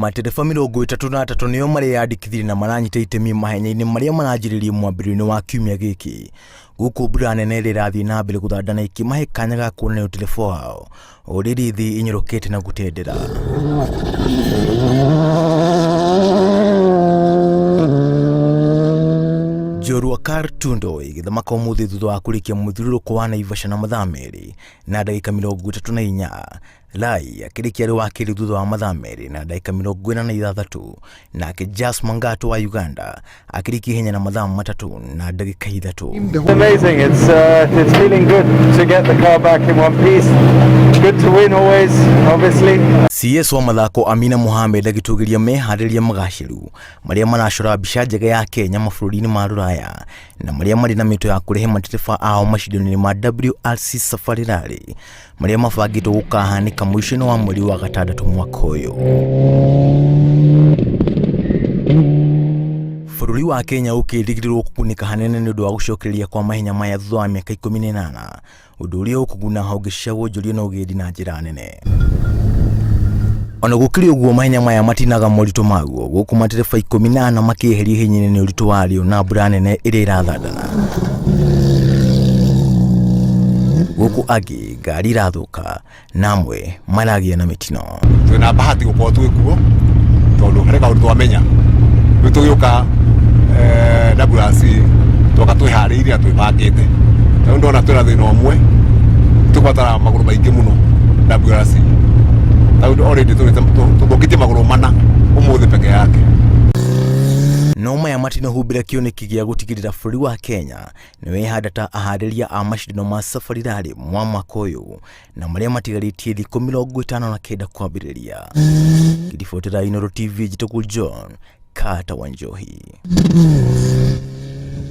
Matereba 33 nĩo mareyandĩkithirie na maranyita itemi mahenya-inĩ marĩa maranjĩrĩria mwambĩrĩrio-inĩ wa kiumia gĩkĩ. Gũkũ mbura nene ĩrĩa ĩrathiĩ na mbere gũthanda na ĩkĩmahe kanya ga kuonania ũtereba wao ũrĩa thĩ ĩnyorokete na gũtendera. Njorua Kar Tundo ĩgĩthamaka ũmũthĩ thutha wa kũrĩkia mũthiũrũrũko wa Naivasha na mathaa 2 na ndagĩka 34. Lai akĩrĩkia arĩ wa kerĩ thutha wa mathaa 2 na ndagĩka 46, nake Jas Mangato wa Uganda akĩrĩkia ihenya na mathaa 3 na ndagĩka 3. Amazing. It's feeling good to get the car back in one piece. Good to win always, obviously. CS wa mathako Amina Mohamed agĩtũgĩria meharĩria magacĩru marĩa maracora mbica njega ya Kenya mabũrũri-inĩ ma Rũraya na marĩa marĩ na mĩto ya kũrehe matereba ao macindano-inĩ ma WRC Safari Rally marĩa mabangĩtwo gũkahanĩka mũico-inĩ wa mweri wa gatandatũ mwaka ũyũ. Bũrũri wa Kenya ũkĩrĩgĩrĩrwo kũgunĩka hanene nĩ ũndũ wa gũcokereria kwa mahenya maya thutha wa mĩaka 18, ũndũ ũrĩa ũkũguna honge cia wonjoria na ũgendi na njĩra nene. Ona gũkĩrĩ ũguo, mahenya maya matinaga moritũ maguo, gũkũ matereba 14 makĩeheria ihenya-inĩ nĩ ũritũ warĩo na mbura nene ĩrĩa ĩrathandana. Gũkũ angĩ ngari irathũka na amwe maragĩa na mĩtino. Twĩna bahati gũkorwo twĩ kuo tondũ harĩ kaũndũ twamenya rĩu tũgĩũka WRC twoka twĩharĩirie na twĩbangĩte. Rĩu ndona twĩna thĩna ũmwe, tũbataraga magũrũ maingĩ mũno WRC. Tondũ already tũthũkĩtie magũrũ mana ũmũthĩ peke yake. No maya matinahumbĩra kĩoneki gĩa gũtigĩrĩra bũrũri wa Kenya nĩ wehanda ta aharĩria a macindano ma Safari Rally mwa mwaka ũyũ na marĩa matigarĩtie thikũ 59 kwambĩrĩria. Ngĩribotera Inooro TV, njĩtagwo John Carter Wanjohi.